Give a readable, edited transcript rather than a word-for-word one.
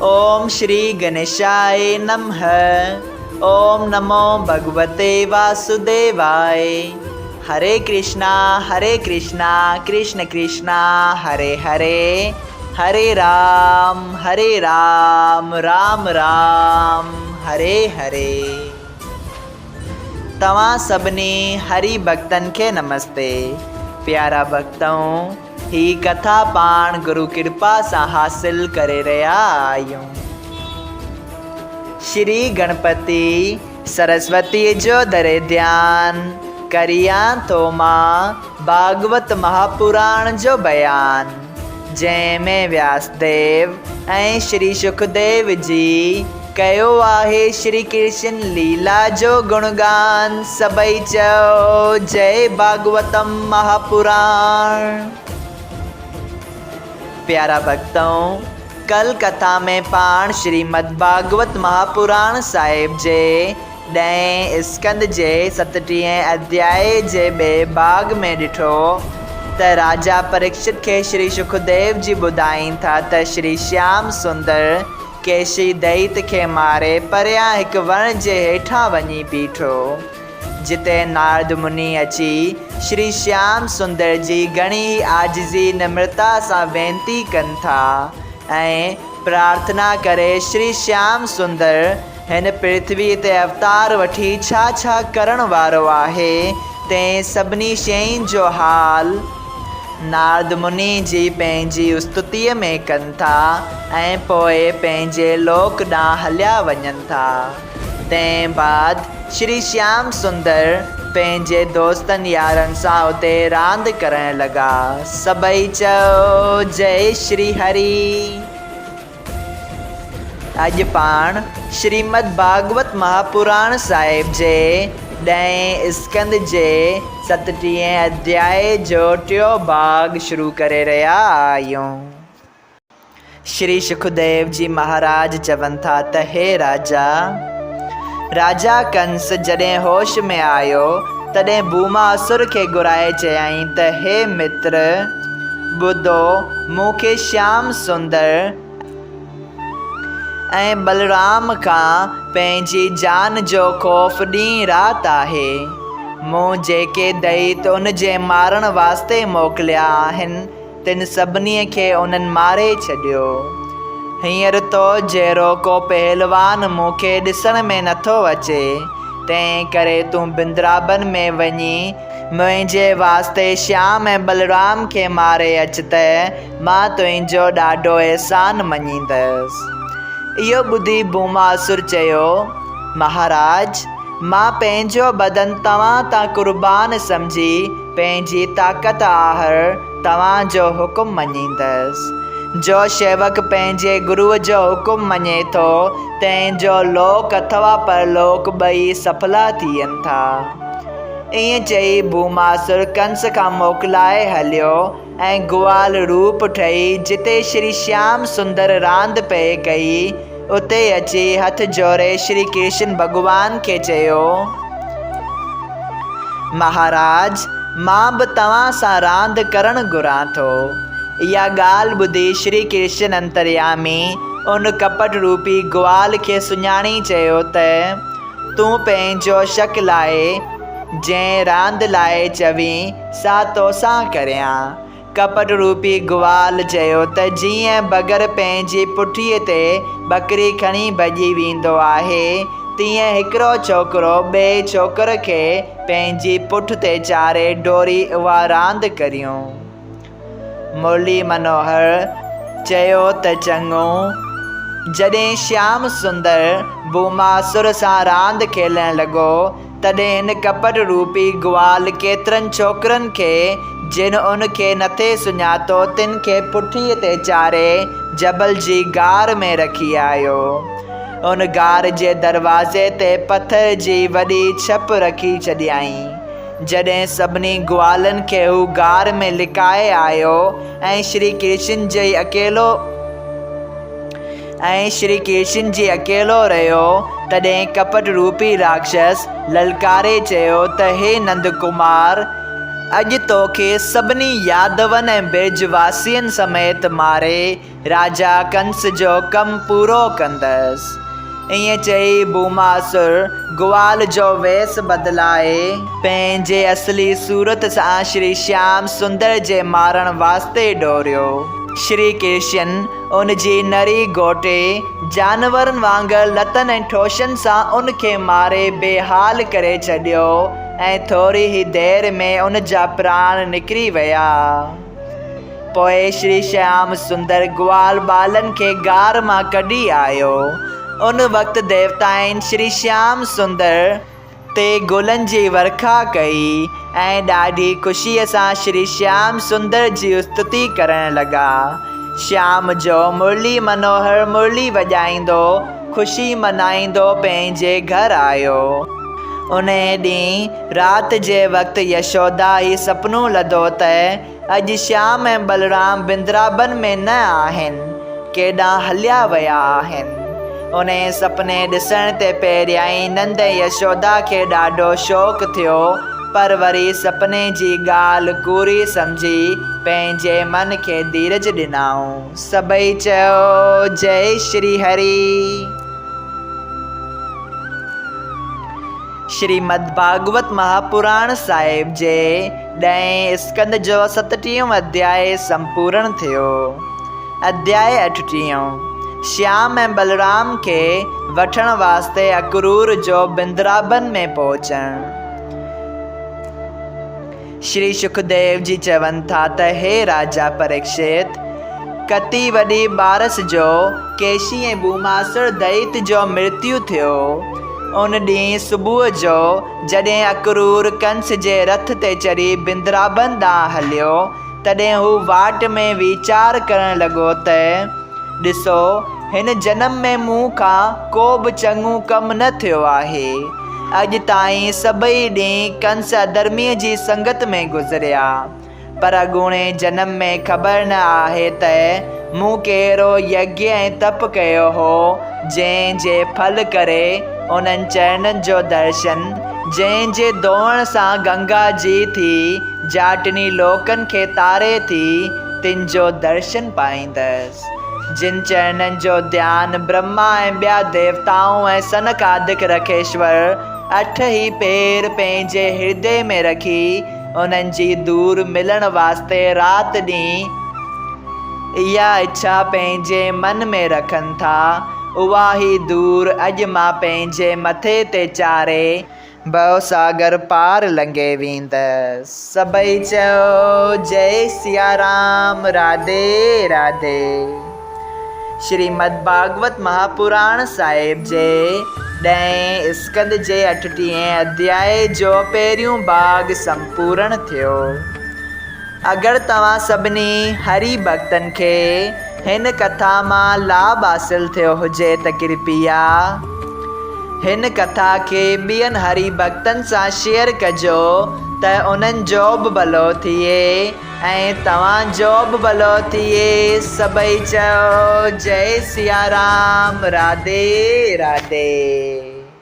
اوم شري گنيشاء نمه اوم نمو ڀڳوتي واسوديواء هري ڪرشنا هري ڪرشنا ڪرشن ڪرشنا هري هري هري رام هري رام رام رام هري هري. توهان سڀني هري ڀڳتن کي نمستي. پيارا ڀڳتؤ هي ڪٿا پاڻ گرو ڪرپا سان حاصل ڪري رهيا آهيون. شري گڻپتي سرسوتيء جو ڌري ڌيان، ڪريان ٿو مان ڀاڳوت مهاپراڻ جو بيان، جنهن ۾ وياسديو ۽ شري شڪديو جي ڪيو آهي شري ڪرشن ليلا جو گڻگان، سڀئي چئو جئي ڀاڳوتم مهاپراڻ. پيارا ڀڳتؤ! ڪل ڪٿا ۾ پاڻ شريمد ڀاڳوت مهاپراڻ صاحب جي ڏهين اسڪنڌ جي ستٽيهين اڌيائي جي ٻئي ڀاڳ ۾ ڏٺو ته راجا پريڪشت کي شري شڪديو جي ٻڌائين ٿا ته شري شيام سندر ڪيشي دئيت کي ماري پريان هڪ وڻ جي هيٺان وڃي بيٺو، جتي نارد مني اچي شري شيام سندر جي گهڻي ئي عاجزي نمرتا سان وينتي ڪن ٿا ۽ پرارٿنا ڪري شري شيام سندر هن پرٿوي تي اوتار وٺي ڇا ڇا ڪرڻ وارو آهي، تنهن سڀني شين جو حال نارد مني جي پنهنجي استتيء ۾ ڪن ٿا ۽ پوء پنهنجي لوڪ ڏانهن هليا وڃن ٿا. تنهن بعد شري شيام سندر پنهنجي دوستن يارن سان اتي راند ڪرڻ لڳا. سڀئي چئو جئي شري هري. اڄ پاڻ شريمد ڀاڳوت مهاپراڻ صاحب جي ڏهين اسڪنڌ جي ستٽيهين اڌيائي جو ٽيون ڀاڳ شروع ڪري رهيا آهيون. شري شڪديو جي مهاراج چون ٿا ته هي راجا! راجا ڪنس جڏهن هوش ۾ آيو، تڏهن ڀوما اسر کي گهرائي چيائين ته هي متر! ٻڌو، مون کي شيام سندر ۽ ٻلرام کان پنهنجي جان جو خوف ڏينهن رات آهي. مون جيڪي دئيت ان جي مارڻ واسطي موڪليا آهن، تن سڀني کي انهن ماري ڇڏيو. هينئر تو جهڙو ڪو پهلوان مون کي ڏسڻ ۾ نٿو اچي، تنهن ڪري تون بندرابن ۾ وڃي منهنجي واسطي شيام ۽ ٻلرام کي ماري اچ ته مان تنهنجو ڏاڍو احسان مڃيندس. اهو ٻڌي ڀوماسر چيو، مهاراج! مان پنهنجو بدن توهان تان قربان سمجهي پنهنجي طاقت آهر توهان جو حڪم مڃيندس. جو شيوڪ پنهنجي گروء جو حڪم مڃي ٿو، تنهن جو لوڪ اٿوا پرلوڪ ٻئي سڦلا ٿين ٿا. ائين چئي ڀوماسر ڪنس کان موڪلائي هليو ۽ گوال روپ ٺهي جتي شري شيام سندر راند پئي ڪئي، اتي اچي هٿ جوڙي شري ڪرشن ڀڳوان کي چيو، مهاراج! مان به توهان سان راند ڪرڻ گهران ٿو. اها ڳالهه ٻڌي شري ڪرشن انتريامي ان ڪپٽ روپي گوال کي سڃاڻي چيو ته. تون پنهنجو شڪ لاهي، جنهن راند لاء چوين، سا توسان ڪريان. ڪپٽ روپي گوال چيو ته جيئن بگر پنهنجي پٺيء تي ٻڪري کڻي ڀڄي ويندو آهي، تيئن هڪڙو ڇوڪرو ٻئي ڇوڪر کي پنهنجي پٺ تي چاڙهي ڊوڙي اها راند ڪريون. مرلي منوهر چيو ته چڱو. جڏهن شيام سندر ڀوماسر سان راند کيلڻ لڳو، تڏهن هن ڪپٽ روپي گوال ڪيترن ڇوڪرن کي، جن ان کي نٿي سڃاتو، تن کي پٺيء تي چاڙهي جبل جي غار ۾ رکي آيو. ان غار جي دروازي تي پٿر جي وڏي ڇپ رکي ڇڏيائين. جڏهن سڀني گوالن کي هو غار ۾ لڪائي آيو ۽ شري ڪرشن جي اڪيلو ۽ شري ڪرشن جي اڪيلو رهيو، تڏهن ڪپٽ روپي راڪشس للڪاري چيو ته هي نند ڪمار! اڄ توکي سڀني يادون ۽ برج واسين سميت ماري راجا ڪنس جو ڪم پورو ڪندس. ائين چئي ڀوماسر گوال جو ويس بدلائي، پنهنجي اصلي صورت سان شري شيام سندر جي مارڻ واسطي ڊوڙيو. شري ڪرشن ان جي نري گهوٽي جانورن وانگر لتن ۽ ٺوشن سان ان کي ماري بي حال ڪري ڇڏيو ۽ ٿوري ئي دير ۾ ان جا پراڻ نڪري ويا. پوء شري شيام سندر گوال ٻالن کي غار مان ڪڍي آيو. ان وقت ديوتائن شري شيام سندر تي گلن جي ورکا ڪئي ۽ ڏاڍي خوشيء سان شري شيام سندر جي استتي ڪرڻ لڳا. شيام جو مرلي منوهر مرلي وڄائيندو خوشي منائيندو پنهنجي گهر آيو. انهيء ڏينهن رات جي وقت يشودا هي سپنو لڌو ته اڄ شيام ۽ بلرام بندرابن ۾ نه آهن، ڪيڏانهن هليا ويا آهن. انهيء سپني ڏسڻ تي پهريائين نند ۽ يشودا کي ڏاڍو شوق ٿيو، پر وري سپني جي ڳالهه ڪوڙي سمجهي پنهنجي من کي ڌيرج ڏنائون. سڀئي چيو، جئي شري هري! شريمد ڀاڳوت مهاپراڻ صاحب جي ڏهين اسڪنڌ جو ستٽيهون اڌياء سمپورڻ ٿيو. اڌياء اٺٽيهون، شيام ۽ بلرام کي وٺڻ واسطي اڪرور جو بندرابن ۾ پهچڻ. شري شڪديو جي چون ٿا ته هي راجا پريڪشت! ڪتي وڏي ٻارس جو ڪيشي ۽ ڀوماسر دئيت جو مرتيو ٿيو. ان ڏينهن صبح جو جڏهن اڪرور ڪنس جي رٿ تي چڙهي بندرابن ڏانهن هليو، تڏهن هو واٽ ۾ ويچار ڪرڻ لڳو ته، ڏسو، هن جنم ۾ مون کان ڪو به چڱو ڪم نه ٿيو آهي. اڄ تائين سڀئي ڏينهن ڪنس اڌرميء جي سنگت ۾ گذريا. پر اڳوڻي جنم ۾ خبر نه آهي ته مون ڪهڙو يگيه ۽ تپ ڪيو هو، جنهن جي ڦل ڪري انهن چرنن جو درشن، جنهن جي ڌوئڻ سان گنگا جي ٿي، جا ٽنهي لوڪن کي تاري ٿي، تن جو درشن پائيندس. جن چرنن جو ڌيان برهما ۽ ٻيا ديوتائون ۽ سنڪادڪ رکيشور اٺ ئي پير پنهنجي هردي ۾ رکي انهن جي دور ملڻ واسطي رات ڏينهن اها اڇا پنهنجي من ۾ رکن ٿا، اها ئي دور اڄ مان پنهنجي مٿي تي چاري ڀوساگر پار لنگهي ويندس. سڀئي چيو، جئي سيارام، راڌي راڌي. شريمد ڀاڳوت مهاپراڻ صاحب جي ڏهين اسڪنڌ جي اٺٽيهين اڌيائي جو پهريون ڀاڳ سمپورڻ ٿيو. اگر توهان سڀني هري ڀڳتن کي هن ڪٿا مان لاڀ حاصل ٿيو هجي ته ڪرپيا هن ڪٿا کي ٻين هري ڀڳتن سان شيئر ڪجو ته انهن جو به ڀلو ٿئي ۽ توهان جو به ڀلو ٿئي. سڀئي چئو جئي سيارام راڌي راڌي.